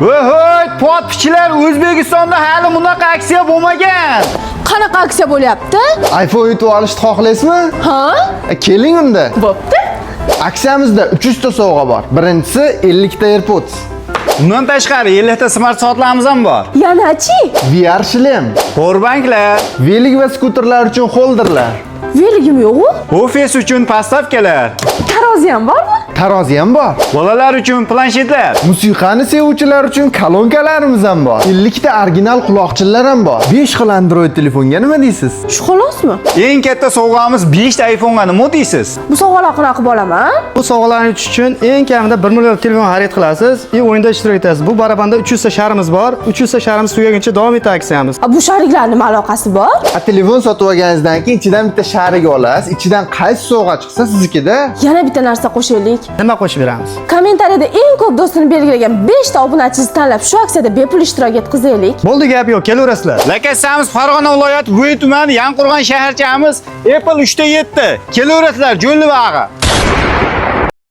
Voy, подписчик lar, O'zbekistonda hali bunaqa aksiya bo'lmagan. Qanaqa aksiya bo'lyapti? iPhone yutib olishni xohlaysizmi? Ha? Keling unda. Bo'pti. Aksiyamizda 300 ta sovg'a bor. Birinchisi 50 ta AirPods, Undan tashqari 50 ta smart soatlarimiz ham bor. Yanachi? VR шлем, Powerbanklar, велик va skuterlar uchun holderlar, Велик im yo'q-u. Ofis uchun подставка lar, Tarozi ham bormi? Tarozi ham bor. Bolalar uchun planshetlar. Musiqani sevuvchilar uchun kolonkalarimiz ham bor. 50 ta original quloqchinlar ham bor. 5 xil Android telefonga nima deysiz? Shu xolosmi? Eng katta sovg'amiz 5 ta iPhone'ga nima deysiz? Bu sovg'alar qanaqa qilib olaman? Bu sovg'alarni yutish uchun eng kamida 1 million telefon xarid qilasiz и o'yinda ishtirok etasiz. Bu barabanda 300 ta sharimiz bor. 300 ta sharimiz tugaguncha davom etadi aksiyamiz. A, bu шарик lar nima aloqasi bor? A, telefon sotib olganingizdan keyin ichidan bitta шарик olasiz. Ichidan qaysi sovg'a chiqsa, siznikida. Yana bitta narsa qo'shaylik. Nima qo'shib beramiz? Kommentariyada eng ko'p do'stini belgilagan 5 ta obunachini tanlab, shu aksiyada bepul ishtirok etkazaylik. Bo'ldi, gap yo'q, kelaverasizlar. Lokatsiyamiz Farg'ona viloyati, Bo'y tumani, Yangiqo'rg'on shaharchamiz, Apple 3 ta 7. Kelaverasizlar, jo'nli bag'i.